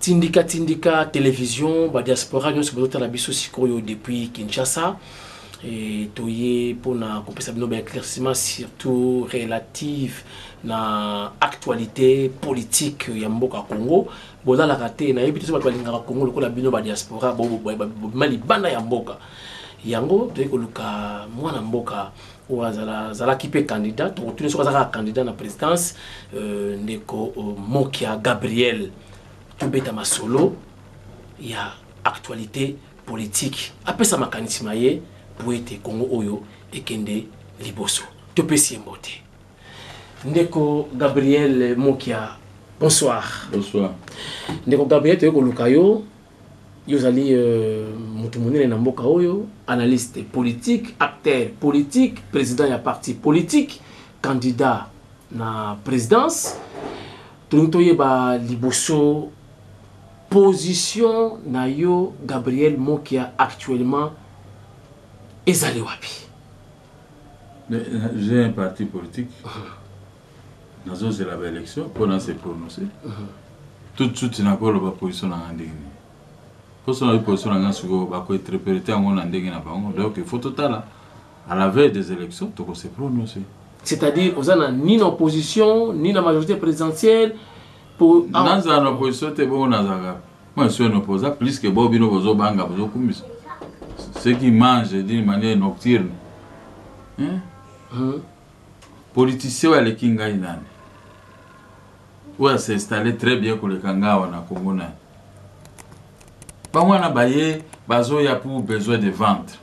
Tindika tindika television ba diaspora nyonso bozotala biso sikoyo depuis Kinshasa e toye mpona kopesa bino ba éclaircissement surtout relative na actualité politique ya mboka Congo. Bolalaka te, nayebi te so bato balingaka Congo lokola bino ba diaspora bobima libanda ya mboka yango. Toye koluka mwana mboka oyo azalaki mpe candidat, tokotuni soki aza kaka candidat na présidence, ndeko Mokia Gabriel, tobeta masolo ya actualité politique, apesa makanisi ma ye po ete Congo oyo ekende liboso. Topesi ye mbote. Ndeko Gabriel Mokia, bonsoir. Bonsoir. Ndeko Gabriel, toye koluka yo. Yo ozali moto monene na mboka oyo, analyste politique, acteur politique, président ya parti politique, candidat na présidence. Tolingi toyeba liboso position na yo, Gabriel Mokia, actuellement ezali wapi? J'ai un parti politique. Nazozela ba élection mpo na se prononcer. Tout de suite nakoloba position na nga ndenge nini. Mpo na position na nga sikoyo, bakointerpréter yango na ndenge na bango. Donc il faut totala à la veille des élections, toko se prononcer. C'est-à-dire oza na ni na opposition ni na majorité présidentielle pour Nazala na opposition te, bongo nazalaka, moi je suis un opposant plus que bo bino bozobanga, bozokumisa ceux qui mangent d'une manière nocturne, hein? Politicien oyo aleki ngai nani, oyo as'installe très bien koleka ngai awa na Congo, nani? Bango wana baye bazoya pour besoin de ventre,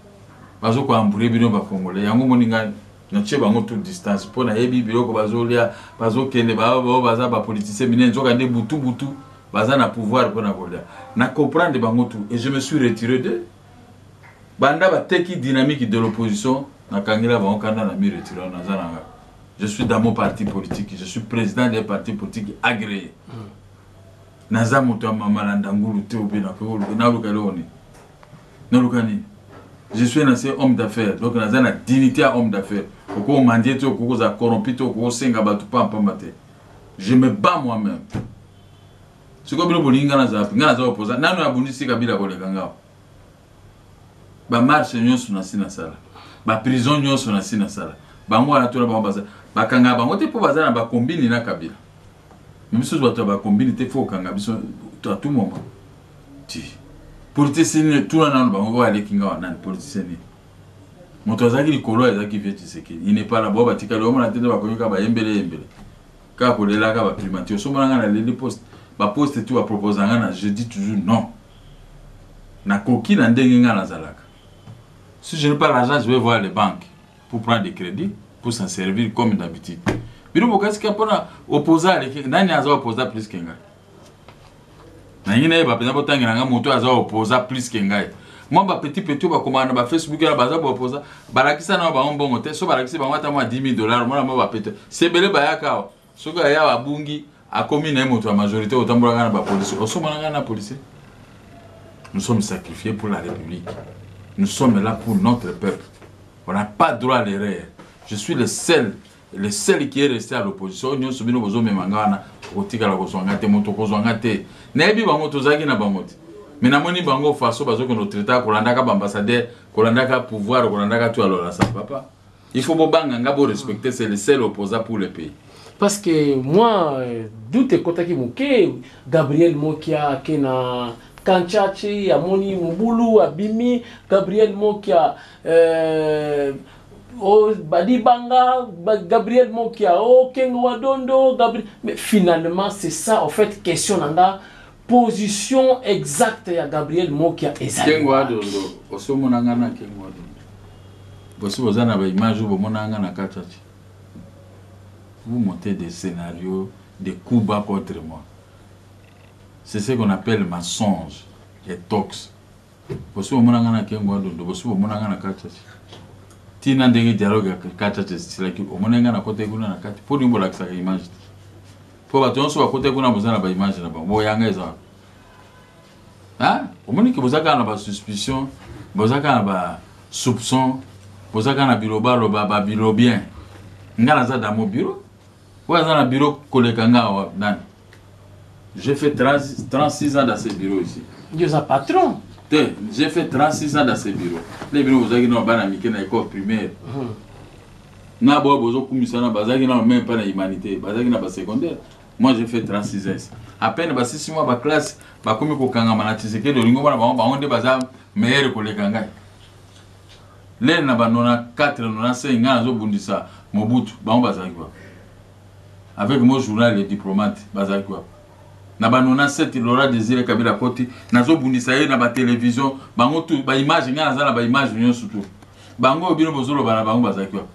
bazokoembrouiller bino bacongolais. Yango moni ngai natie bango toute distance mpo nayebi biloko bazolia, bazokende bao baza bapoliticien minene, nzoka nde butu butu baza na pouvoir mpona kolia. Na comprendre bango tout et je me suis retiré de banda bateki dynamique de l'opposition. Nakangela bango kanda na mi retiré. Naza na nga, je suis dans mon parti politique, je suis président d'un parti politique agréé. Naza moto ya mamalanda ngulu te obe naluka eloko nini, naluka nini. Je suis un ancien homme d'affaires, donc naza na dignité ya homme d'affaires. Okomandie te, okoki kozala corrompu te, okoki kosenga bato pampamba te. Je me bats moi-même. Sikoyo bino bolingi nga nazala, nga naza opposant nano abundisi Kabila koleka nga. Bamarche nyonso nasi nasala, baprison nyonso nasi nasala. Bango wana tona bango baza bakangaka bango te mpo baza na bakombini na Kabila. Me biso bato ya bakombini te, faut okanga biso à tout moment ti politicien nini. Tuna nano bango oyo aleki nga wa nani, politicien nini? Moto azalaki likolo azalaki vieux Tshisekedi, il n'est pas là. Bao batikali omona te nde bakomi kaka bayembele yembele, kaka kolelaka baprimature. Osomona nga naleli poste? Baposte tu bapropose nga na, je dis toujours non. Nakoki na ndenge nga nazalaka. Si je n'ai pas l'argent, je vais voir les banques pour prendre des crédits, pour s'en servir comme d'habitude. Bino bokasika mpona opposant aleki nani, aza opposant plus que ngai. Nalingi nayeba mpenza, botangela nga moto aza opposant plus que ngai. Mwa bapetit petit oyo bakomaka na bafacebook wana baza baopposant, balakisa na bango mbongo te. So balakisi bango ata mwa 10 000 $, mona mwa bapetit sebele bayaka awa. Soki aya abungi, akomi na ye moto ya majorité, otambolaka na bapolisi, osomona ngai na policier. Nous sommes sacrifiés pour la République, nous sommes là pour notre peuple, on n'a pas droit à l'erreur. Je suis le seul, le seul qui est resté à l'opposition. Oyo nyonso bino bozomema nga wana, okotikala kozwa nga te, moto okozwa nga te. Nayebi bango, tozalaki na bango te, me namoni bango faso bazokende otraita, kolandaka baambassadeur, kolandaka pouvoir, kolandaka tout. Alors ça va pas, il faut bobanga nga, borespecter, c'est le seul opposant pour le pays. Parce que moi, doute ekotaki moke. Gabriel Mokia ake na Kanchachi, amoni mobulu, abimi. Gabriel Mokia o Badibanga, Gabriel Mokia o Kengo Wadondo, Gabriel. Mais finalement, c'est ça en fait question nanga, position exacte ya Gabriel Mokia ezali Kengo Adondo, osomona nga na Kengo Adondo? Bosi boza na baimage oyo bomona nga na Kachachi. Vous montez des scénarios, des coups bas contre moi, c'est ce qu'on appelle mensonge et tox. Bosi bomona nga na Kengo Adondo? Bosi bomona nga na Kachachi? Ntina ndenge dialogue ya Kachachi esilaki, omona nga na kota kuna na kati? Mpo nini bolakisaka image te? Mpo bato nyonso bakota kuna, boza na baimage na bango, boyanga eza wapi? Omoni ke boza kaka na basuspicion. Boza kaka na ba soupçon, boza kaka na bilobaloba, ba bilobien. Nga naza dans mon bureau. Oyo aza na bureau koleka nga awa nani? J'ai fait 30, 36 ans dans ce bureau ici. Yo oza patron. Te, j'ai fait 36 ans dans ce bureau. Nde bino bozalaki na bana mike na école primaire. Na boyo bozokumisa na bazalaki na même pas na humanité, bazalaki na ba secondaire. Moi j'ai fait 36 ans ici. À peine basisi mwa ba classe bakomi kokangama na Tshisekedi, olingo bana bango bango nde baza meilleur koleka ngai. Lele na ba 94 95 ngai nazobundisa Mobutu, bango bazalaki wapi? Avec mon journal Le Diplomate, bazalaki wapi? Na ba 97 Laurent Désiré Kabila koti, nazobundisa ye na ba télévision, bango tout ba image ngai naza na ba image nyonso tout. Bango bino bozoloba na bango bazalaki wapi?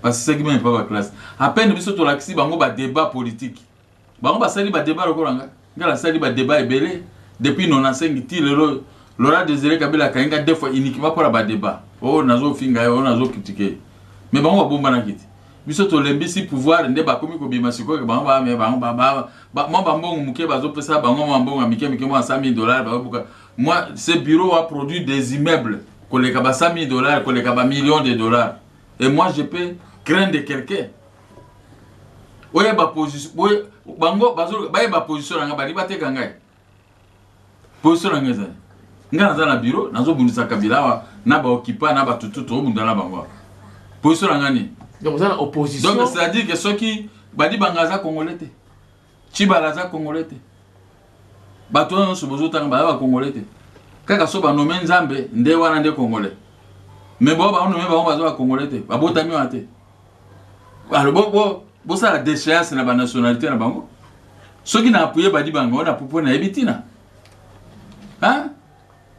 Basisaki meme pas ba classe. À peine biso tolakisi bango ba débat politique. Bango basali ba débat lokola ngai. Ngai nasali ba débat ebele depuis 95 ti lelo. Laurent Désiré Kabila akangi nga deux fois uniquement pour ba débat. Oh nazo finga ye, oh nazo critiquer. Mais bango babombanaki te. Biso tolembisi pouvoir nde bakomi kobima sikoyo bango ba mais bango ba ba ba mwa bambongo moke bazopesa bango mwa mbongo ya mike mike mwa 100 000 $ bazobuka. Moi, ce bureau a produit des immeubles koleka ba 100 000 $, koleka ba millions de dollars. Et moi je peux craindre quelqu'un. Oye ba position, oye bango bazo baye ba position na nga bali bateka ngai. Position na ngai ezali. Ngai naza na bureau, nazobundisa Kabila awa na ba occupants na ba tutu tobunda na bango. Position na ngai nini? Donc oza na opposition. Donc c'est-à-dire que soki badi banga aza congolais te. Tshibala aza congolais te. Bato wana nyonso bozotanga baza ba congolais te. Kaka so banome Nzambe nde wana nde congolais. Mais bo banome bango baza ba congolais te. Babotami wana te. Alors bo bo bosala déchéance na ba nationalité na bango. Soki na appuyer badi bango na pupo na yebi tina. Hein?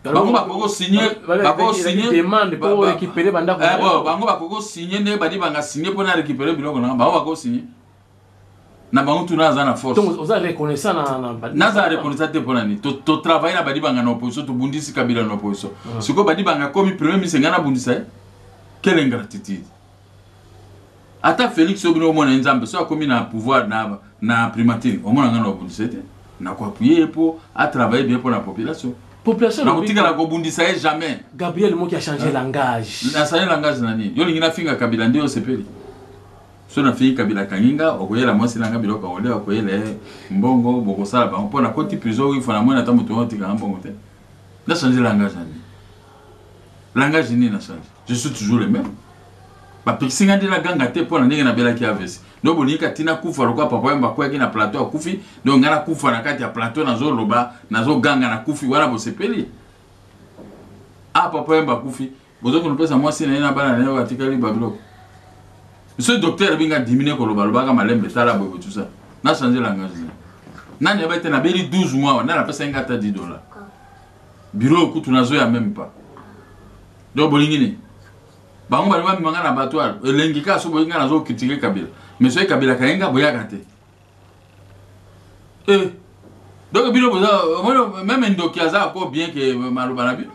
Bango bakoki kosigner, bakoki kosigner demande pour récupérer bandako. Eh bon, bango bakoki kosigner nde badi banga signer pour na récupérer biloko na bango bakoki kosigner. Na bango tuna aza na force. Donc oza reconnaissant na na naza reconnaissant te pona ni to to travailler na badi banga na opposition to bundisi Kabila na opposition. Siko badi banga komi premier ministre ngana bundisa ye. Quelle ingratitude. Ata Félix oyo bino omona ye Nzambe so akomi na pouvoir na na primature omona ngana obundisa te. Na ko appuyer ye po a travailler bien pour la population. Population na kotikala kobundisa ye jamais. Gabriel Moki a changé langage. Na changé langage na nini? Yo lingi na finga Kabila nde osepeli. So na fingi Kabila kangi nga okoyela mwasi na nga biloko okolia okoyela ye mbongo bokosala bango po na koti prison oyo fana mwana ata moto oyo atikanga mbongo te. Na changé langage na nini? Langage nini na changé? Je suis toujours le même. Bapekisi nga nde naganga te mpo na ndenge nabelaki AVC. Donc bolingi kati nakufa lokola papa Wemba akweyaki na plateau akufi, donc nga nakufa na kati ya plateau nazoloba, nazoganga nakufi, wana bosepeli? Ah papa Wemba akufi, bozoki kopesa mwasi na ye na bana na ye oyo atikali ba biloko. Monsieur docteur binga diminuer koloba lobaka malembe tala boye tout ça. Na changer langage. Nani abete na beli 12 mois, nani apesa nga ata 10 $. Bureau kutu nazoya même pas. Donc bolingi nini? Bango bali bamema nga na abattoir, elengi kaka so boyinga nga nazo critiquer Kabila. Mais soki Kabila akangi nga boyaka te. Eh. Donc bino boza omoni même ndoki aza encore bien que maloba na bino.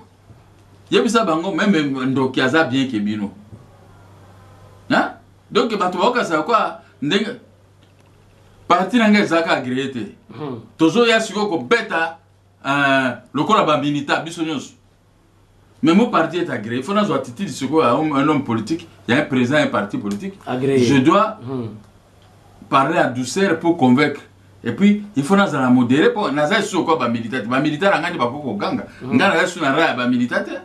Yebisa bango même ndoki aza bien que bino. Hein? Donc bato bakokasa kwa ndenge parti na ngai ezalaka agréé te. Tozoya sikoyo kobeta lokola ba milita biso nyonso. Mais mon parti est agréé. Il faut dans attitude ce un homme politique, il y a un président un parti politique. Agréé. Je dois parler à douceur pour convaincre. Et puis il faut dans la modérer pour naza sur quoi ba militaire. Ba militaire ngani ba koko ganga. Ngana na sur na ra ba militaire.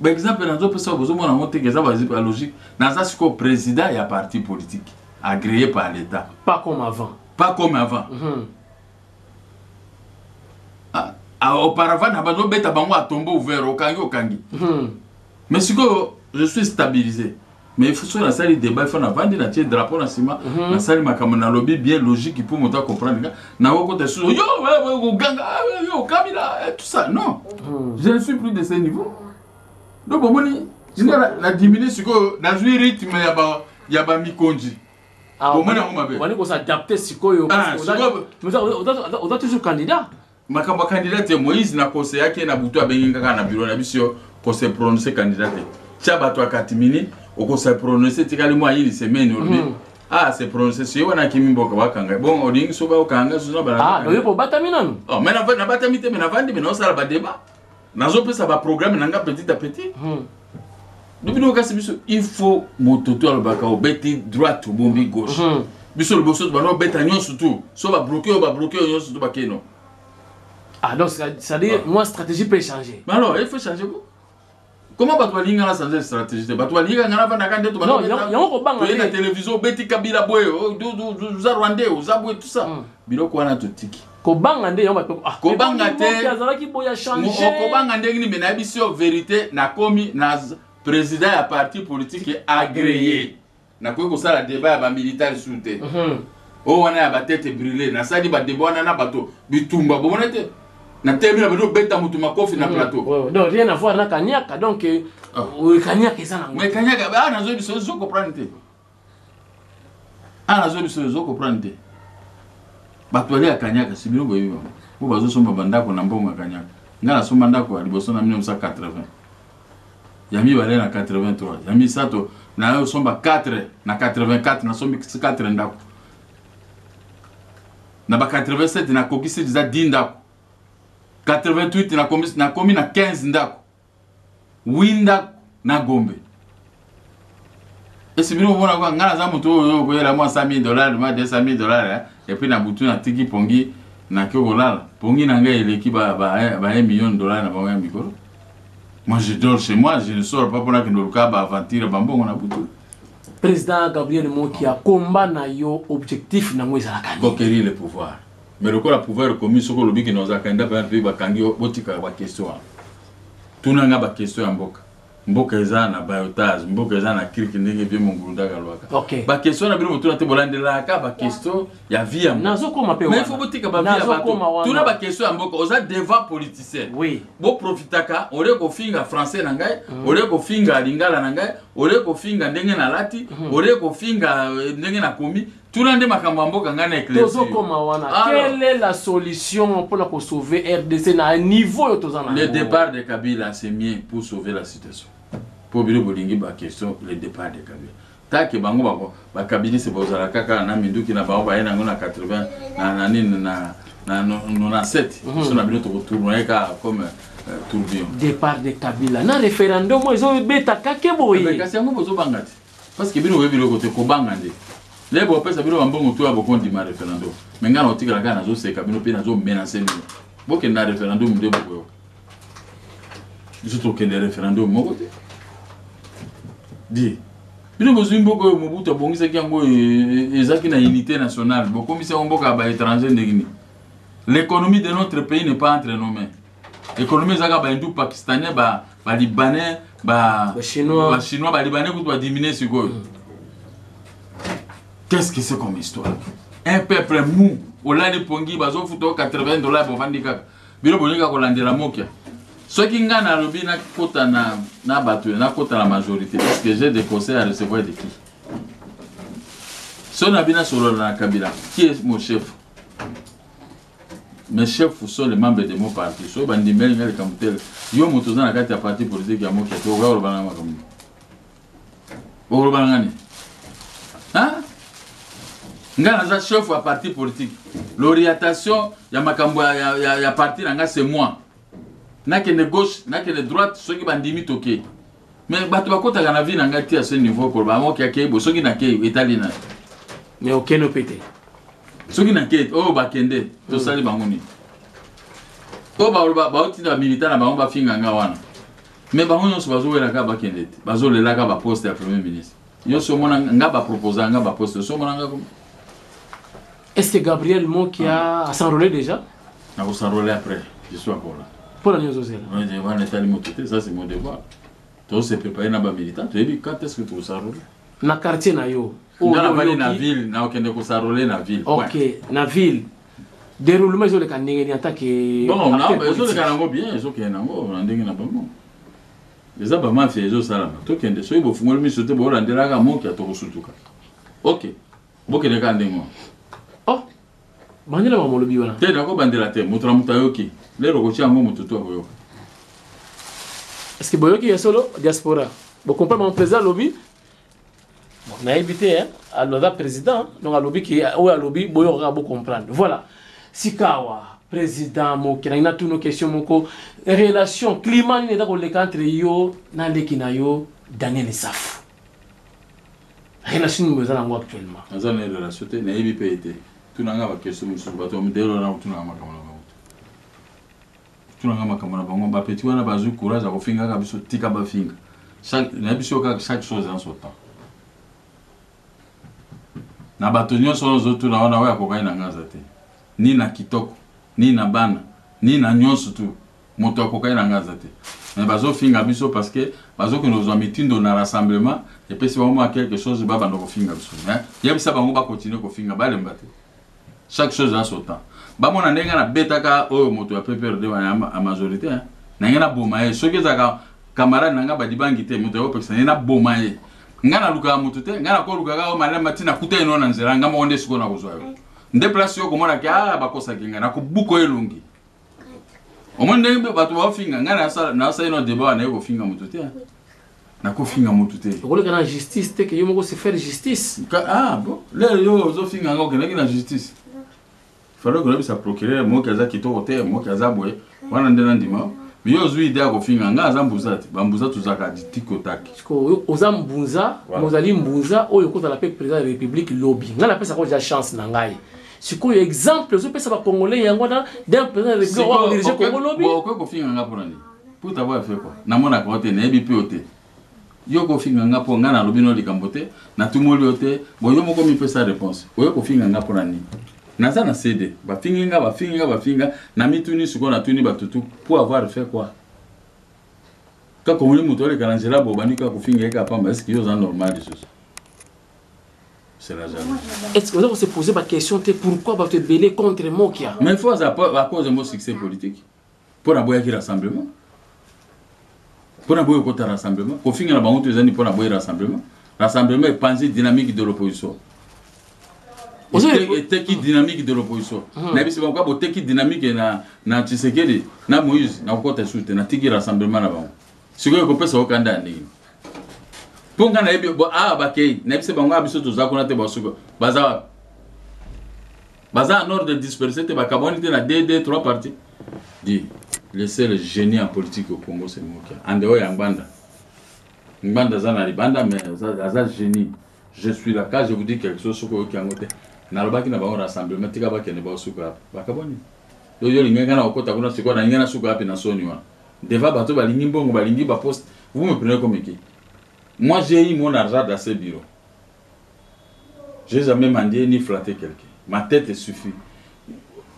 Ba exemple nazo pesa bozo mona ngote que ça ba logique. Naza siko président ya parti politique agréé par l'État. Pas comme avant. Pas comme avant. Ah, auparavant na bazo beta bango à tombeau ouvert okangi okangi. Mais sikoyo je suis stabilisé. Mais il faut so nasali débat, il faut na vandi na tie drapeau na sima, nasali makambo na lobi bien logique pour moto comprendre nga. Na okota sous yo ganga yo Kabila tout ça. Non. Je ne suis plus de ce niveau. Donc bomoni na diminuer sikoyo nazwi rythme ya ba mikonzi. Ah, Bomoni yango mabe. Obandi kos'adapter sikoyo. Ah, sikoyo. Oza toujours candidat. Makambo ya candidat te, Moïse na conseillaki ye na butu abengi nga kaka na bureau na biso yo kose prononcer candidat te. Tia bato ya katimini okose prononcer tikali mwa une semaine olobi. Ah, se prononcer si wana kimi mboka bakanga. Bon, olingi so ba okanga so na bala. Ah, oyo po batami nanu. Oh, mais na na batami te, mais na vandi mais na osala ba débat. Nazopesa baprogramme na nga petit à petit. Bino kasi biso, il faut moto to alobaka obeti droite, obombi gauche. Biso liboso bana obeta nyonso tu, so babloke oyo, babloke oyo nyonso tu, bakeno. Ah, donc c'est-à-dire moi, stratégie peut changer. Mais alors il faut changer quoi? Comment bato balingi nga na changer stratégie te? Bato balingi nga navandaka nde. Non, yango kobanga. Toye na télévision, obeti Kabila boye, oza Rwandais, oza boye, tout ça. Biloko wana totiki. Kobanga nde yango bato, ah, Kobanga te. Azalaki boye, achange. Okobanga ndenge nini? Me nayebisi yo vérité, nakomi na président ya parti politique agréé, nakoki kosala débat ya bamilitaire su te. Oyo wana ya batete brûlé, nasali badébat wana na bato bitumba, bomona te, natelemi na bino, obeta motu makofi na plateau. Ouais, donc rien à voir na kaniaka, donc kaniaka eza nango. Mais kaniaka, ah, nazoyebi biso, ozo comprendre te. Ah, nazoyebi biso, ozo comprendre te. Bato bali ya kaniaka, si bino boyebi bango po bazosomba bandako na mbongo ya kaniaka. Ngai nasomba ndako ya liboso na 1980, ya mibale na 83, ya misato nayosomba 4 na 84, nasombi 4 ndako na ba 87, nakokisi deja 10 ndako. 88 nakomi na 15 ndako, 8 ndako na Gombe. Esi bino bomona kwa ngai naza moto oyo okoyela mwa 100 000 dollars, mwa 200 000 dollars, et puis na butu natiki pongi, nake kolala, pongi na ngai eleki ba 1 million de dollars na bango ya mikolo. Moi, je dors chez moi, je ne sors pas mpona kende oluka baaventure, bambongo na butu. Président Gabriel Mokia, komba na yo, objectif nango ezalaka nini? Conquérir le pouvoir. Mais lokola pouvoir ekomi, soki olobi kende ozalaka nda mpe bakangi yo, botikaka baquestion wana. Tunanga baquestion ya mboka. Mboka eza na biotage, mboka eza na krike, ndenge vie mongulu ndaka alwaka. Baquestion na bino botuna te, bolandelaka baquestion ya vie ya mboka. Nazokoma mpe. Mais il faut botika bavie ya Nazokoma bato. wana. Tuna baquestion ya mboka, oza devant politicien. Boprofitaka olie kofinga français na ngai, olie kofinga lingala na ngai, olie kofinga ndenge nalati, olie kofinga ndenge nakomi. Tuna nde makambo ya mboka, ngai na éclaircir. Tozokoma wana. Alors. Quelle est la solution mpona kosauver RDC na niveau oyo toza na Le yango? départ de Kabila, c'est mieux pour sauver la situation. Po bino bolingi baquestion, le départ de Kabila, tant que bango bako bakabilisi bozala kaka na minduki na bango, baye nango na 80 na nini na 97, biso na bino tokotournoye kaka comme tourbillon. Départ de Kabila na référendum oyo ezobeta kake boye. Kasi yango bozobanga te, parce que bino boyebi biloko te. Kobanga nde le bopesa bino bambongo to ya bokondima référendum. Me ngai na otikala kaka, nazoseka bino mpe nazomenace bino, bokende na référendum nde bokoyoka. Biso tokende référendum moko te. Di bino bozwi mboka oyo Mobutu abongisaki yango, ezalaki na unité nationale, bokomisi yango mboka ya baétranger ndenge nini? L'économie de notre pays n'est pas entre nos mains. Économie ezalaka bahindou, pakistanais, balibanais, Bachinois. Bachinois, balibanais kutu badimine sikoyo. Qu'est-ce que c'est comme histoire? Un peuple mou, olali pongi, bazofuta o 80 dollars, bovandi kaka. Bino bolingi kaka kolandela Mokia. Soki ngai nalobi nakota na bato, nakota na majorité, parce que j'ai des conseils à recevoir de qui? So na bino nasolola na Kabila, qui est mon chef? Mes chefs sont les membres de mon parti. So bandimeli ngai likambo te, yo moto oza na kati ya parti politique ya Mokia te, okoya koloba na makambo, okoloba na ngani? Ngai naza chef ya parti politique. L'orientation ya makambo ya parti na ngai, c'est moi. Nakende gauche, nakende droite, soki bandimi, toke. Mais bato bakotaka na vie na ngai te à ce niveau koloba moki akei bo. Soki nakei, etali na Mais okende mpe te. Soki nakei, oyo bakende, tosali bango nini? Oyo baloba baotinda bamilitaire na bango bafinga nga wana, mais bango nyonso bazowelaka bakende te, bazolelaka baposte ya premier ministre nyonso. Omona nga baproposa nga baposte, so omona nga Est-ce que Gabriel Mokia a s'enrôlé déjà? Nakos'enrôler après, je suis encore là. Mpona nini ozozela? Wana etali moto te, ça c'est mon devoir. Tozose préparer na bamilitant, toyebi quand est ce que tokos'enrôler. Na quartier na yo? Nga navandi na ville, nakokende kos'enrôler na ville. Ok, na ville, déroulement ezoleka ndenge nini en tant que Bon, ezoleka nango bien, ezokende nango na ndenge na bango. Eza bamafia ezosalama. Tokende, soki bofungoli miso te, bolandelaka Mokia, tokosutuka. Ok, bokende kaka ndenge wana. Oh, bandela bamolobi wana. Te, nakobandela te. Moto na moto ayoki lero kotia yango, moto to akoyoka. Est ce que boyoki ya solo, diaspora? Bocomprendre mon président alobi. Bon, nayebi te, aza président, donc alobi ke oyo alobi, boyoka kaka, bocomprendre. Voilà, sikawa. Président Mokia, nalingi natuna question moko. Relation, climat nini eza koleka entre yo na leki na yo Daniel Safu? Relation nini eza nango actuellement? Naza na relation te, nayebi mpe ye te. Tunanga baquestion mosusu, bato ya modele wana kotunanga makambo na bango te. Tunanga makambo na bango, bapeti wana bazwi courage ya kofingaka biso, tika bafinga. Nayebi biso kaka, chaque chose en son temps. Na bato nyonso wana ozotuna wana, oyo akokani na ngai aza te, ni na kitoko, ni na bana, ni na nyonso tu. Moto akokani na ngai aza te. Mais bazofinga biso parce que bazokende kozwa mitindo na rassemblement, epesi bango mwa quelque chose, babanda kofinga biso. Mais yebisa bango bakontinue kofinga, balemba te. Chaque chose a son temps. Bamona ndenge nabetaka oyo moto ya PPRD wana ya majorité, hein. Na ngai naboma ye. Soki ezalaka camarade na ngai badibangi te, moto akopekisa ye, naboma ye. Ngai nalukaka moto te, ngai nakolukaka oyo malema ntina kuta ye no na nzela, ngai moko nde sikoyo nakozwa yo. Nde place yo komona ke, ah, bakosaki ngai, nakobuka oyo elongi. Omoni ndenge bato baofinga ngai, nasala ino débat wana, naye kofinga moto te, nakofinga moto te. Okoleka na justice te ke yo moko se faire justice? Ah bon, lelo yo ozofinga nga, okendaki na justice? Fallait koyebisa procureur moki aza kitoko te, moki aza boye wana nde nandima. Mais yo ozwi idée ya kofinga nga, aza mbuza te. Bambuza tozalaka ditiko taki. Sikoyo oza mbunza, ozali mbunza oyo okozala mpe président ya République lobi. Ngai napesaka oja chance na ngai. Sikoyo exemple ozopesa bacongolais yango wana d'un président ya République oyo akodirige Congo lobi. Okoki kofinga nga mpona nini? Pour t'avoir fait quoi? Namonaka yo te, nayebi mpe yo te. Yo kofinga nga mpo ngai nalobi no likambo te, natumoli yo te. Bon, yo moko mipesa réponse. Oyo kofinga nga mpona nini? Naza na CD, bafingi nga, bafingi nga, bafinga na mituni. Sikoyo natuni batutu, pour avoir fait quoi? Kaka omoni moto oleka na nzela bo, obandi kaka kofinga ye kaka pamba. Est ce que yo oza normal lisusu? C'est la jalousie. Est-ce que vous avez se poser ma question te, pourquoi bato ebele contre Mokia? Mais il faut à cause de mon succès politique, mpo naboyaki rassemblement, mpo naboyi okota rassemblement. Kofinga na bango to ezani mpo naboyi rassemblement. Rassemblement epanzi dynamique de l'opposition, eteki dynamique de l'opposition. Nayebisi bango kaka, boteki dynamique na Tshisekedi na Moïse, nakokota lisusu te, natiki rassemblement na bango. Sikoyo ekopesa okanda ya ndenge mpo ngai nayebi awa bakei. Nayebisi bango, awa biso toza kuna te. Basuka baza wapi? Baza en ordre dispersé te, bakabwani te na 2 2 3 partis. Dit le seul génie en politique au Congo, c'est Mokia. En dehors ya Ngbanda, Ngbanda aza na libanda, mais aza génie. Je suis là, quand je vous dis quelque chose, soki oyoki yango te. Nalobaki na bango, rassemblement tika, bakende, basuka wapi? Bakabwani. Yo yo olingai ngai na kokota kuna, sikoyo nalingai nasuka wapi na soni wana devant bato balingi mbongo, balingi baposte? Vous me prenez comme qui? Moi, j'ai eu mon argent dans ce bureau. J'ai jamais mendié ni flatté quelqu'un. Ma tête suffit.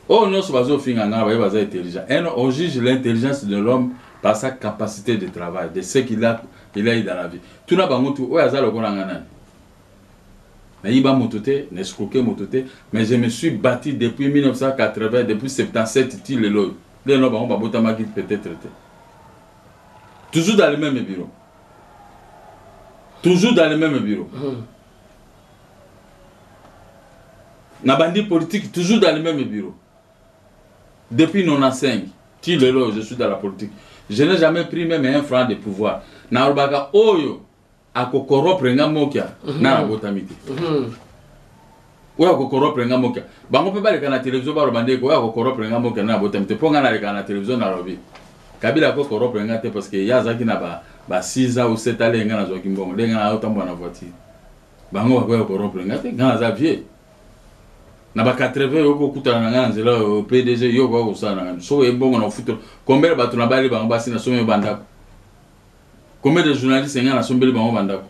Oyo nyonso bazofinga ngai, baye baza intelligent. On juge l'intelligence de l'homme par sa capacité de travail, de ce qu'il a, il a eu dans la vie. Tuna bango tu, oyo aza lokola nga nani? Nayiba moto te, na escroqué moto te, mais je me suis bâti depuis 1980, depuis 77 ti lelo oyo. Lelo bango babotamaki peut-être te. Toujours dans le même bureau, toujours dans le même bureau. Nabandi politique toujours dans le même bureau depuis 95 ti lelo. Je suis dans la politique, je n'ai jamais pris même un franc de pouvoir. Nalobaka, oyo akocorrompre nga Mokia na nabotami te. Oyo akocorrompre nga Mokia, bango mpe baleka na télévision, baloba ndeko, oyo akocorrompre nga Mokia na nabotami te. Mpo nga naleka na télévision, nalobi Kabila akocorrompre nga te, parce que ye azalaki na ba 6 ans ou 7 ans. Nga nazwaki mbongo ndenge nga nazotambola na voiture, bango bakoya kocorrompre nga te. Nga naza vieux na ba 80. Yo kokutana na ngai na nzela oyo, PDG, yo koka kosala na ngai soki ebongo na kofuta. Combien bato nabali bango basi, nasomi bandako? Combien de journalistes ngai nasombeli bango bandako?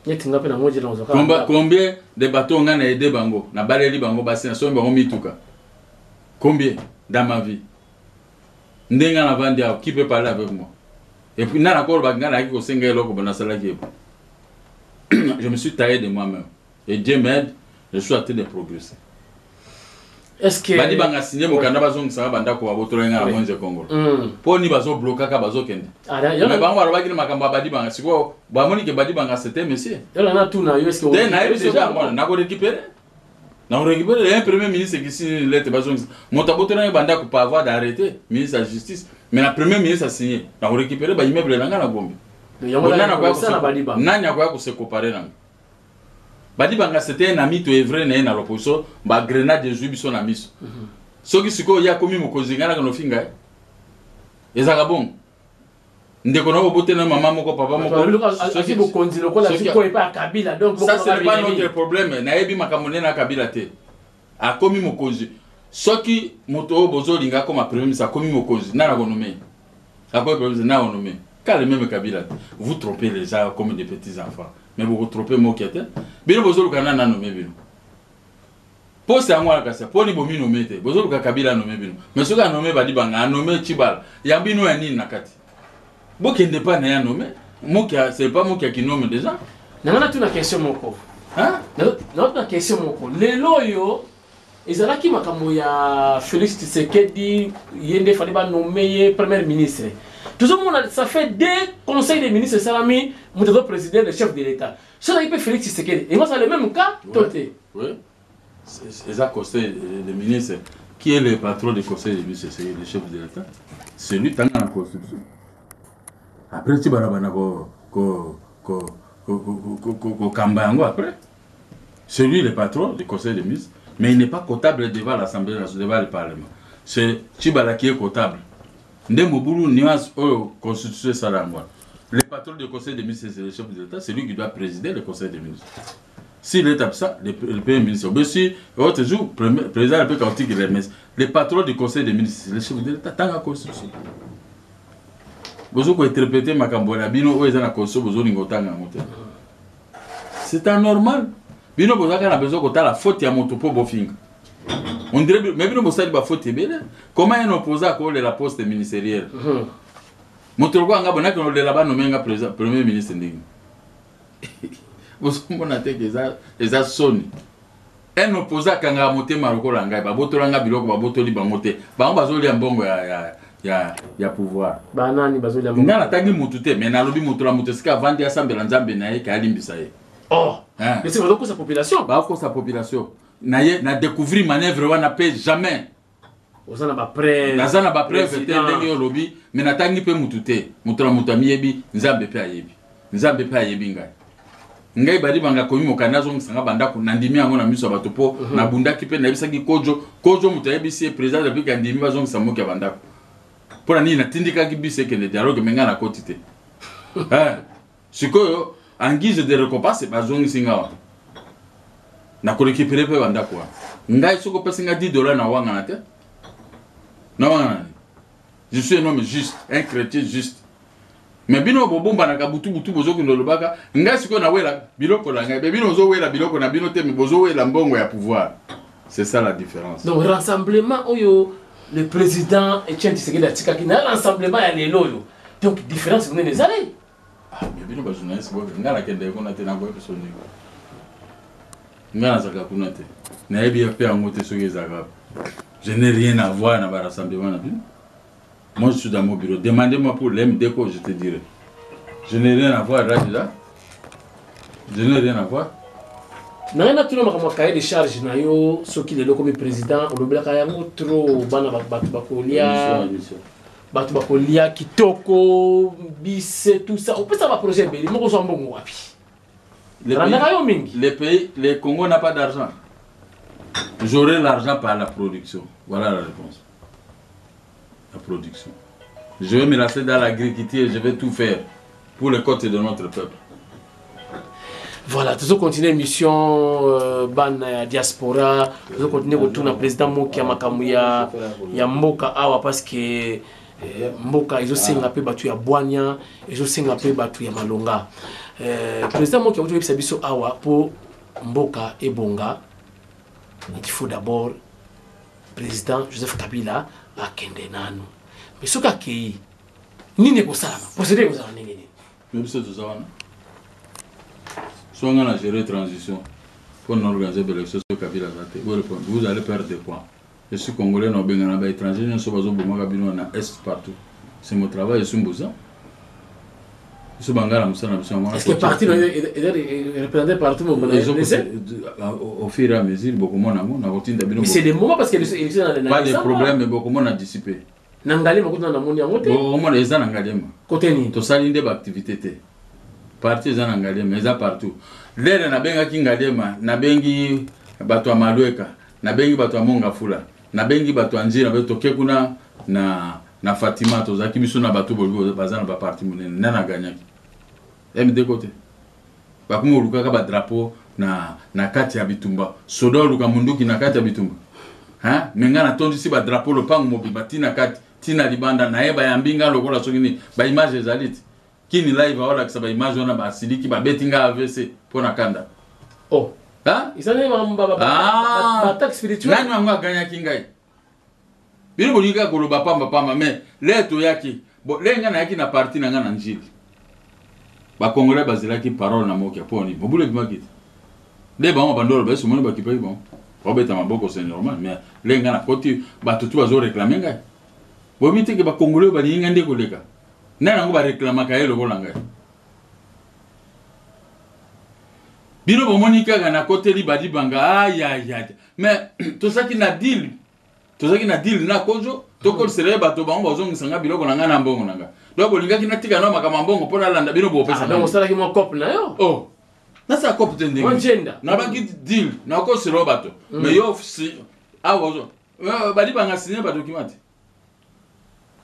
Neti nga mpe nango nzela. Combien de bato ngai na aide bango, nabaleli bango basi, nasombi bango mituka? Combien dans ma vie? Ndenge ngai navandi awa, qui peut parler avec moi? Et puis nga nakolobaki, ngai nayaki kosenga eloko bo nasalaki epo. Je me suis taillé de moi-même et Dieu m'aide, je suis en train de progresser. Est-ce que badi banga signé mokanda, bazongisaka bandako babotola nga na Mwenze Kongolo? Mpo ni bazoblokaka, bazokende. Mais bango balobaki na makambo ya badi banga. Sikoyo bamoni ke badi banga, c'était monsieur. Yala natuna yo, est-ce que te nayebi déjà yango wana, nakorécupérer, nakorécupérer. Un premier ministre qui signe lettre, bazongisa moto abotola bandako par voie d'arrêté, ministre ya justice, mais na premier ministre asigné, nakorécupérer baimmeuble na ngai na Gombe. Nani akoya kose comparer nango? Badi banga, c'était un ami to vrai na ye na l'opposition. Bagrenade ezwi biso na miso. Soki sikoyo ye akomi mokonzi, ngai nakende ofinga ye? Ezalaka bongo? Ndeko na obote na mama moko, papa moko. Soki bokonzi lokola sikoyo epai ya Kabila, donc ça, c'est pas notre problème. Nayebi makambo nde na Kabila te. Akomi mokonzi, soki moto oyo bozolinga akoma premier ministre akomi mokonzi, nani akonommer? Akomi premier ministre, nani akonommer? Quand le même Kabila, vous trompez les gens comme des petits enfants, mais vous trompez mokia te. Bino bozoluka nani anommer bino? Poste yango wana, kasi mponi bominommer te? Bozoluka Kabila anommer bino, mais soki anommer Badibanga, anommer Tshibala, ya bino ya nini na kati? Bokende pa na ye anommer Mokia. C'est pas Mokia qui nomme déjà. Nanga natuna question moko. Hein? Natuna question moko. Lelo oyo ezalaki makambo ya Félix Tshisekedi, ye nde fallait banommer ye premier ministre. Tozomona, ça fait deux conseils des ministres esalami, moto azo président, le chef de l'État. Soki azalaki mpe Félix Tshisekedi, ezala le même cas to te? Oui, eza conseil des ministres. Qui est le patron du conseil des ministres? C'est le chef de l'État. C'est lui, tanga na constitution. Après ti bana bana kokamba yango, après c'est lui le patron du conseil des ministres, mais il n'est pas comptable devant l'Assemblée nationale, devant le Parlement. C'est Tshibala qui est comptable. Nde mobulu, nuance oyo constitution esala yango wana. Le patron du conseil des ministres, c'est le chef de l'État. C'est lui qui doit présider le conseil des ministres. S'il est absent, le premier ministre. Ou bien si autre jour président de la République, le patron du conseil des ministres, c'est le chef de l'État. Tanga constitution. Bozo kointerpréter makambo na bino oyo eza na constitution, bozolinga otanga yango te. C'est anormal. Bino bozalaka na besoin kotala faute ya moto mpo bofinga. On dirait, mais bino bosali bafaute ebele. Comment un opposant akolela poste ministériel? Moto lokola nga bonaki olela banommer nga président, premier ministre, ndenge bozomona te ke eza soni. Un opposant akangaka motema lokola ngai. Babotola nga biloko, babotoli bango te. Bango bazolia mbongo ya pouvoir. Banani bazolia? Nga natangi mutu te, mais nalobi moto na moto esika avandi asambela Nzambe na ye ke alimbisa ye. Oh. Hein. Mais c'est bazokosa population. Bakosa population na ye. Na découvrir manœuvre wana mpe jamais. Oza na bapreuve? Naza na bapreuve te ndenge olobi, mais natangi mpe mutu te. Moto na moto amiyebi, Nzambe mpe ayebi, Nzambe mpe ayebi ngai. Ngai Badibanga akomi mokanda, azongisanga bandako, nandimi yango na miso ya bato mpo nabundaki mpe nayebisaki Kojo. Kojo moto ayebisi ye, président de la République andimi bazongisa moki ya bandako. Mpo na nini natindikaki biso ekende dialogue, mais ngai nakoti te? Eh, sikoyo en guise de récompense bazongisi nga wana, nakorécupérer mpe bandako wana. Ngai soki opesi nga 10 $ na wangana te, na wangana nini? Je suis un homme juste, un chrétien juste. Mais bino bobombanaka butu butu, bozokende olobaka. Ngai sikoyo nawela biloko na ngai, mais bino bozowela biloko na bino te, mais bozowela mbongo ya pouvoir. C'est ça la différence. Donc rassemblement oyo le président Etienne Tshisekedi atikaki na rassemblement ya lelo oyo, donc différence monene ezali? Ah, mais bino bajournaliste boke. Ngai nakendeke kuna te, nakoyebi biso ndenge ngai nazalaka kuna te, nayebi mpe yango te soki ezalaka. Je n'ai rien à voir na barassemblement na bino. Moi, je suis dans mon bureau. Demandez-moi pour l'MDCO, je te dirai. Je n'ai rien à voir là déjà, je n'ai rien à voir. Na ngai natuna makambo ya cahier de charge na yo. Soki lelo okomi président, olobelaka yango trop, bana bato bakolia, bato bakolia kitoko, bise, tout ça. Opesa baprojet ebele moko, ozwa mbongo wapi? Nalandaka yo mingi. Le pays, le Congo n'a pas d'argent. J'aurai l'argent par la production. Voilà la réponse. La production. Je vais me lancer dans l'agriculture, je vais tout faire pour le côté de notre peuple. Voilà, tozocontinue émission. Bana ya diaspora, tozocontinue kotuna président Moki ya makambo ya mboka awa, parce que mboka ezosenga mpe bato ya bwanya, ezosenga mpe bato ya malonga. Président Moki auti oyebisa biso awa, mpo mboka ebonga, il faut d'abord président Joseph Kabila akende nanu. Mais soki akei, nini ekosalama? Procédure ekozala ndenge nini? Mais biso toza wana. So nga na gérer transition mpo na organiser baélection, so Kabila aza te, vous allez perdre des points. Je suis congolais, na obengana baétranger nyonso bazobomaka bino na est partout. C'est mon travail. Je suis mbuza, biso bangala, mosala na biso yango. Est-ce que parti représenté partout? Au fur et à mesure bokomona yango, nakotinda bino. C'est des moments, parce que élection pas de problème, bokomona dissipé. Na Ngaliema kutu namoni yango te. Bokomona, eza na Ngaliema. Kote nini? Tosali nde baactivité te. Parti eza na Ngaliema, eza partout. Lere nabengaki Ngaliema, nabengi bato ya Malweka, nabengi bato ya Mongafula. Nabengi bato ya Njili, nabe toke kuna na Fatima, tozalaki biso na bato bolobi baza na baparti monene. Nani aganyaki? MDCO te. Bakomi kolukaka badrapeau na kati ya bitumba. Soda oluka munduki na kati ya bitumba. Hein? Me nga natondisi badrapeau lopango mobimba ntina kati ntina libanda, nayeba yambi nga lokola soki nini. Baimage ezali ti kini live aolakisa baimage wana, basiliki, babeti nga AVC mpo na kanda. Oh. Hein? Eza nde makambo Ah. baattaque spirituelle. Nani yango aganyaki ngai? Bino bolingi kaka koloba pambapamba. Mais le toyaki bo le ngai nayaki na parti na ngai na Njili, Bacongolais bazelaki parole na Mokia. Mpo nini mobulu ebimaki te? Nde bango bandolo bayesu omoni bakipaki bango babeta maboko, c'est normal. Mais le ngai nakoti, bato tu bazoréclamer ngai. Boyebi te ke Bacongolais oyo balingi ngai nde koleka nani yango baréclamaka ye lokola ngai. Bino bomoni kaka nakoteli Badibanga, ayaya. Mais tozalaki na deal, tozalaki na deal na Kojo, tokolisela ye bato bango bazongisa nga biloko na ngai na mbongo na ngai. Donc bolingaki natika na makambo ya mbongo mpo nalanda bino bopesa. Ah, donc osalaki mwa cope na yo. Oh, nasala cope te. Mwa Ndenge njenda. Nabaki deal, nakosela yo bato, mais yo awa Badibanga signe badocument te.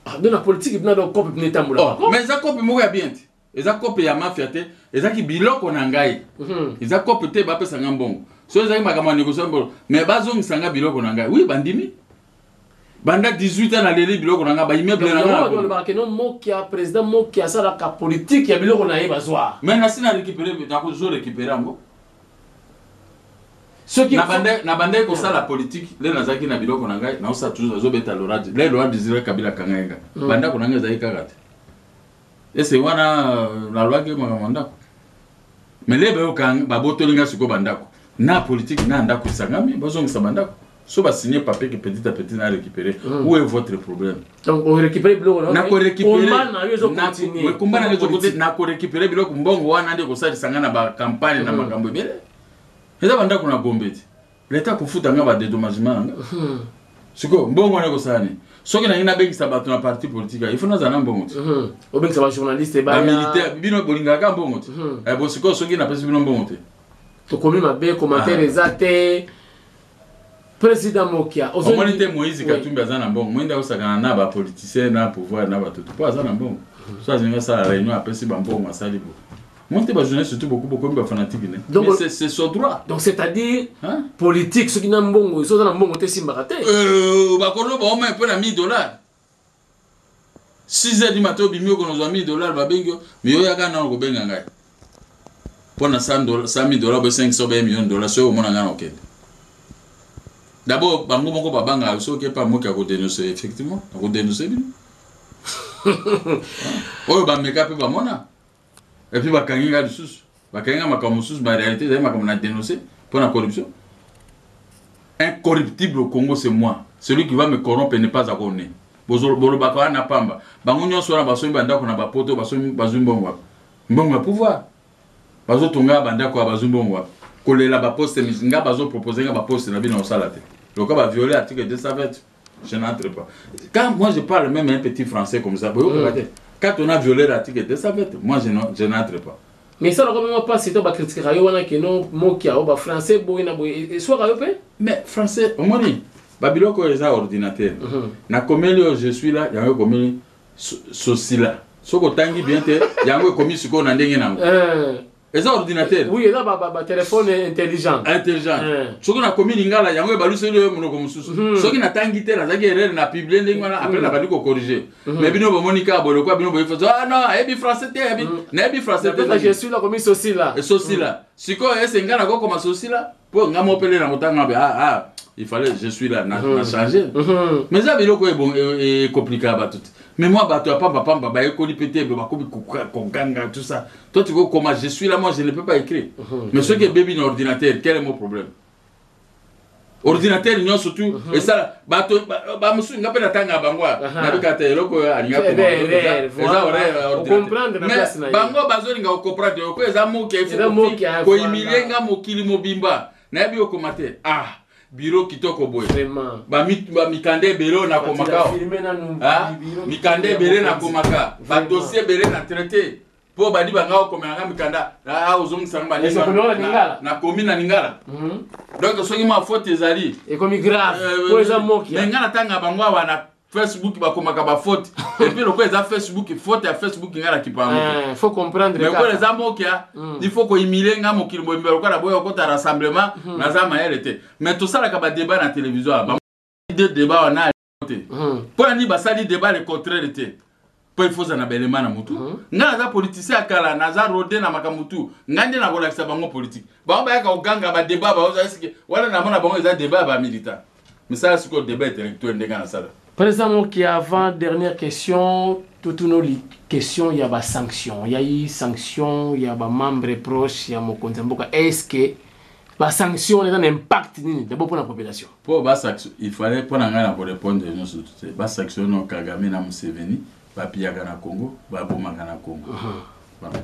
Ah, donc na politique bina, donc cope bina etambola. Oh, mais eza cope moko ya bien te, eza cope ya mafia te. Ezaki biloko na ngai. Eza cope te bapesa nga mbongo. So ezalaki makambo ya négociation mbongo, mais bazongisa nga biloko na ngai. Oui, bandimi. Banda 18 ans naleli biloko na ngai, baimmeuble na ngai na Bato balobaka ke no Mokia, président Mokia asalaka politique ya biloko na ye bazwa. Mais nasi na récupéré, nakozo récupéré yango. Soki Na bandaki kosala politique, le nazalaki na biloko na ngai, naosala toujours, nazobeta Laurent, le Laurent Désiré Kabila akanga ye ngai. Bandako na ngai ezalaki kaka te. Ese wana nalobaki makambo ya ndako, mais le bayokanga, babotoli ngai sikoyo bandako na politique na ndako esangami, bazongisa bandako. So basigne papier ke petit à petit na récupéré. Où est votre problème? Donc orécupéré biloko na yo. Nakorécupéré. Combat na yo ezocontinue. Combat na ngai ezocontinue. Nakorécupéré biloko, mbongo wana nde kosalisa ngai na bacampagne na makambo ebele. Eza bandako na Gombe te, leta kofuta ngai badédommagement na ngai. Sikoyo mbongo wana ekosala nini? Soki nangi nabengisa bato na parti politique, il faut nazala na mbongo te. Obengisa bajournaliste baya. Bamilitaire, bino bolingaka mbongo te. Bo sikoyo soki napesi bino mbongo te? Tokomi mabe, commentaire eza te. Président Mokia, omoni te Moïse Katumbi aza na mbongo? Moïse akosakana na bapoliticien na pouvoir na bato mpo aza na mbongo. So azingi asala réunion, apesi bambongo, asali bo moi te. Bajournaliste surtout beaucoup bokomi bafanatique ne. Donc- Mais c'est son droit. Donc c'est-à-dire Hein? politique, soki na mbongo, soki oza na mbongo te, esimbaka te. Bakoloba oma mpo na 1000 dollars, 6 heures du matin obimi, okonozwa 1000 dollars, babengi yo. Mais yo yaka nano kobenga ngai mpo na 100 000 dollars, bo 500 ba million dollar. Soki omona ngai na okende d'abord, bango moko babangaka. Soki epa moki akodénonce, effectivement akodénonce bino oyo bameka mpe bamona. Et puis bakangi ngai lisusu, bakangi ngai makambo mosusu. Baréalité ezali makambo na dénonce mpo na corruption. Incorruptible au Congo, c'est moi. Celui qui va me corrompre n'est pas encore né. Bolobaka wana pamba. Bango nyonso wana basombi bandako na bapoto, basombi, bazwi mbongo wapi? Mbongo ya pouvoir. Bazotonga bandako ya, bazwi mbongo wapi? Kolela baposte nga, bazopropose nga baposte na bino, osala te. Loka baviole article 220, je n'entre pas. Quand moi je parle même un petit français comme ça, boyokaka te. Quand on a violé l'article 220, moi je n'entre pas. Mais esalaka mwa mpasi to bacritiquaka yo wana keno Mokia oyo bafrançais boye na boye, eswaka yo mpe? Mais français, omoni babiloko oyo eza ordinateur. Nakomeli oyo je suis là, yango ekomeli sosila. Soki otangi bien te, yango ekomi sikoyo na ndenge nango. Eza ordinateur. Oui, eza batéléphone intelligent. Intelligent. Soki nakomi lingala, yango ebaluseli oyo monoko mosusu. Soki natangi te, nazalaki erreur na publie ndenge wana, après nabandi kocorriger. Mais bino bomoni kaka boye lokola bino boye, ah non, ayebi français te, ayebi nayebi français te. Je suis là komi sosila. Sosila. Sikoyo ese ngai nakokoma sosila mpo ngai mopele na kotanga be, ah, ah, il fallait je suis là na changer. Mais eza biloko oyo ekomplikaka bato te. Mais moi, bato ya pamba pamba bayekoli mpe te, bakomi koganga, tout ça. Toi tu comment je suis là, moi je ne peux pas écrire. Mais soki ebebi na ordinateur, quel est mon problème? Ordinateur nyonso tu esala bato bamosusu, nga mpe natanga bango, nabika te eloko oyo alinga eza horaire. Bango bazolinga kocomprendre oko eza moke, kohumilie nga mokili mobimba. Nayebi okoma te. Ah, biro kitoko boye, bamikanda ebele oyo nakomaka, mikanda ebele nakomaka, badossier ebele na traité. Mpo badi banga okomela nga mikanda, ah, ozongisa nga baninga nakomi na lingala. Donc soki mwa faute ezali, ekomi grave po eza Mokia. Mais nga natanga bango awa na Facebook, bakomaka bafaute, et puis lokola eza Facebook, faute ya Facebook nga nakipa yango. Faut comprendre. Mais lokola eza Mokia, il faut kohumilie nga mokili mobimba lokola boya okota rassemblement. Naza mayele te, mais tosalaka badébat na télévision awa, de débat wana te. Mpo na nini basali débat le contraire te? Mpo il faut ozala na belema na motu. Ngai naza politicien ya kala, naza rodé na makambo tu. Ngai nde nakolakisa bango politique. Bango bayaka koganga badébat baoza eske wana namona bango eza débat ya bamilitant. Misala sikoyo débat intellectuel ndenge nasala. Président Mokia, avant dernière question, toute nos question, il y a ba sanction, il y a eu sanction, il y a ba membre proche, il y a mokonzi mboka. Est-ce que ba sanction eza na impact nini d'abord pour la population? Mpo basanction, il fallait mpo na ngai na korépondre nyonso te. Basanction no Kagame na Museveni bapiyaka na Congo, babomaka na Congo. Voilà.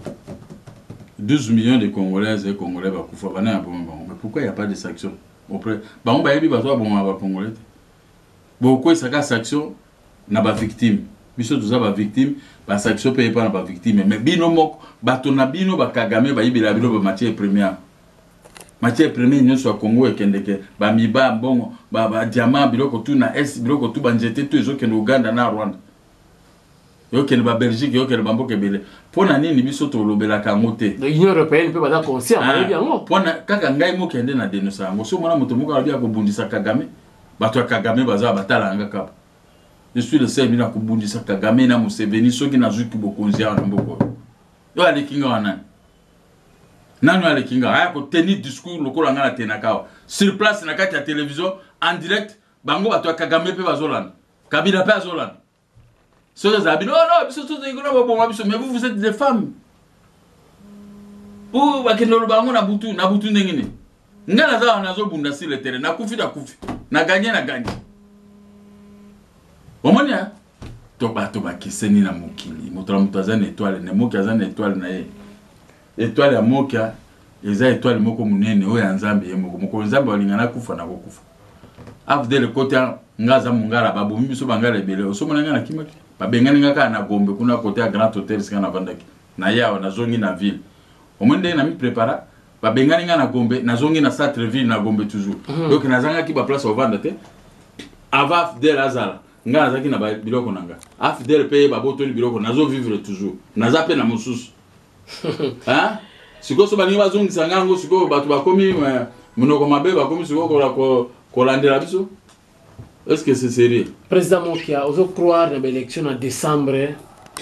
12 millions de Congolaises et Congolais bakufa, bana ya boma bango. Mais pourquoi il y a pas de sanction auprès bango? Bayebi bato babomaka bacongolais te. Bokwesaka sanction na bavictime. Biso toza bavictime, basanction mpe epa na bavictime. Mais bino moko, bato na bino bakagame bayibela bino bamatière première. Matière première nyonso ya Congo ekendeke, bamiba mbongo, badiamant, biloko tu na est, biloko tu, banzete tu ezokende Uganda na Rwanda, eyokende babelgique, eyokende bamboka ebele. Mpo na nini biso tolobelaka yango te? Union européenne mpe baza conscient, bayebi yango. Mpona kaka ngai mokende na denosa yango. So omona moto moko alobi akobundisa Kagame, bato ya Kagame baza batala yanga kaka. Je suis le seul bino akobundisa Kagame na Museveni soki nazwiki bokonzi awa na mboka oyo. Oyo aleki nga wana nani? Oyo aleki nga aya kotenir discours lokola nga natenaka awa sur place na kati ya télévision en direct. Bango bato ya Kagame mpe bazolanda, Kabila mpe azolanda. Soki ezala bino, oh non, biso tozali baboma biso. Mais vous, vous êtes des femmes po bakende oloba yango na butu na butu ndenge nini? Ngai naza wana, nazobunda sur le terrain. Nakufi, nakufi, na gagné, na gagné. Omoni to bato bakeseni na mokili. Moto na moto aza na étoile ne. Moki aza na étoile na ye. Étoile ya Mokia eza étoile moko monene oyo ya Nzambe ye moko. Mokolo Nzambe alinga nakufa, nakokufa. AFDL kote nga aza mongala, babomi biso bangala ebele. Osomona nga nakimaki, babengani nga kaka na Gombe kuna, kote ya Grand Hotel sika navandaki na ye. Awa nazongi na ville, omoni ndenge na mi prépara. Babengani nga na Gombe, nazongi na centre ville na Gombe toujours. Donc nazangaki baplace ovanda te. Avant AFDL azala, nga nazalaki na biloko na nga. AFDL mpe ye babotoli biloko, nazovivre toujours, naza mpe na mosusu. Sikoyo so balingi bazongisa nga yango, sikoyo bato bakomi monoko mabe, bakomi sikoyo kolandela biso. Est ce que c'est sérieux? Président Mokia, ozo croire na baélection na décembre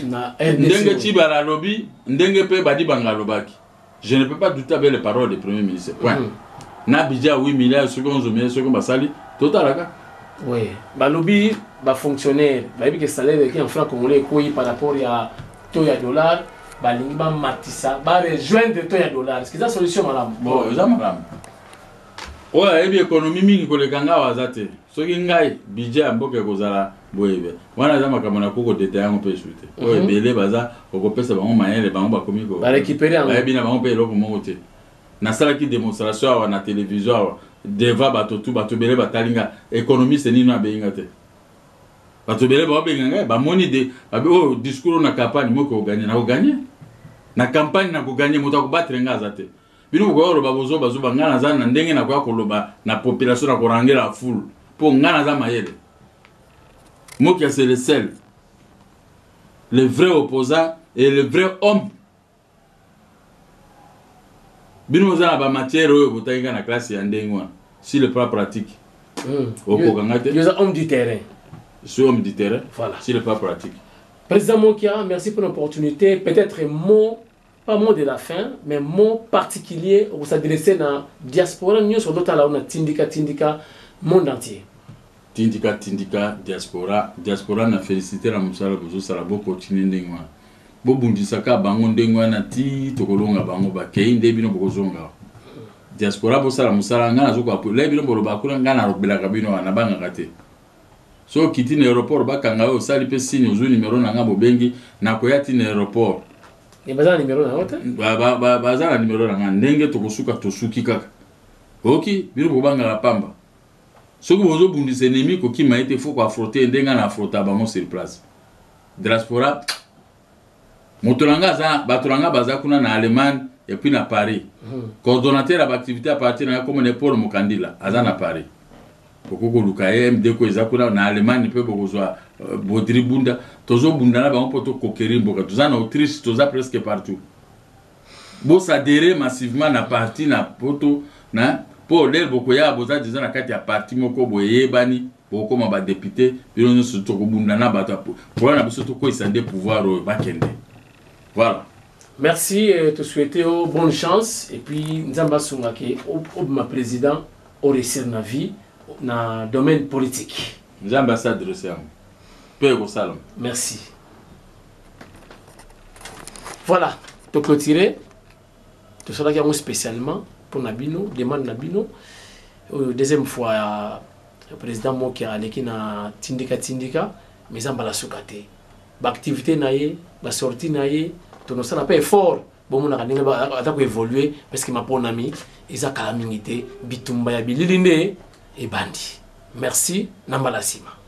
na RDC? Ndenge Tshibala alobi, ndenge mpe Badibanga alobaki, je ne peux pas douter avec les paroles du premier ministre, point. Na budget ya 8 milliards, soki 11 milliards, soki basali, totalaka. Oui, balobi bafonctionnaire bayebi ke salaire eki en franc congolais ekoyi par rapport ya taux ya dollar. Balingi bamatisa, barejoindre taux ya dollar. Ce eza solution malamu? Bon, eza malamu. Oyo ayebi économie mingi koleka nga awa aza te. Soki ngai, budget ya mboka ekozala boye wana, eza makambo na koko deta yango mpe esu te. Oyo ebele baza okopesa bango mayele, bango bakomi barécupérer yango. Bayebi na bango mpe eloko moko te. Nasalaki démonstration awa na télévision awa devant bato tu, bato ebele batali nga. Économiste nino abengi nga te. Bato ebele baobenga ngai, bamoni de babi oyo discours oyo na campagne moko oganye, nakoganye na campagne, nakoganye. Moto akobattre nga aza te. Bino bokoya koloba bozobazoba, ngai naza na ndenge nakoya koloba na population, na korangela foule, mpo ngai naza mayele. Mokia, c'est le seul, le vrai opposant et le vrai homme. Bino boza na bamatière oyo botaki nga na classe ya ndenge wana. Sur le plan pratique, okoka nga te. Yo homme du terrain. Je suis homme du terrain. Voilà. Sur le plan pratique. Président Mokia, merci pour l'opportunité. Peut-être un mot, pas mot de la fin, mais mot particulier pour s'adresser na diaspora nyonso totala na tindika tindika monde entier. Tindika tindika diaspora, diaspora na félicité na mosala bozosala. Bokontinue ndenge wana, bobundisaka bango ndenge wana ti tokolonga bango. Bakei nde bino bokozonga. Diaspora, bosala mosala. Ngai nazokola bino, boloba kuna, ngai nalobelaka bino wana, nabangaka te. So okiti na aéroport, bakanga oyo osali mpe signe, ozwi numero na ngai, bobengi, nakoya ti na aéroport. Baza na numero na yo te? Baza na numero na ngai. Ndenge tokosuka, tosuki kaka. Oki bino bokobangaka pamba. Soki bozobundisa ennemi, kokima ye te, faut koaffronter. Ndenge na affronta bango sur place, diaspora. Moto na nga aza, bato na nga baza kuna na Allemagne et puis na Paris. Coordonnateur ya baactivité ya parti na nga komona ye Paul Mokandila aza na Paris. Bokoki koluka ye MDko eza kuna na Allemagne mpe bokozwa Baudry Bunda. Tozobunda na bango mpo tokokeri mboka. Toza na Autriche, toza presque partout. Bosadere massivement na parti na poto na mpo lere bokoya boza deja na kati ya parti moko boyebani, bokokoma badepute bino nyonso. Tokobunda na bato problème na biso, tokweyisa nde pouvoir oyo bakende. Voilà. Merci, te souhaiter oh, bonne chance et puis Nzambe asunga ke obima président, oréussir na vie na domaine politique. Nzambe asadresse yango mpe ekosalama. Merci. Voilà, toclôturer. Tosalaki yango spécialement mpona bino, demande na bino. Oyo deuxième fois ya président Mokia aleki na Tindika Tindika, mais eza mbala suka te. Baactivité na ye, basortie na ye, tonosala mpe effort bomonaka ndenge aza koévolue, parce que maponami eza kala mingi te. Bitumba ya bilili nde ebandi. Merci na mbala nsima.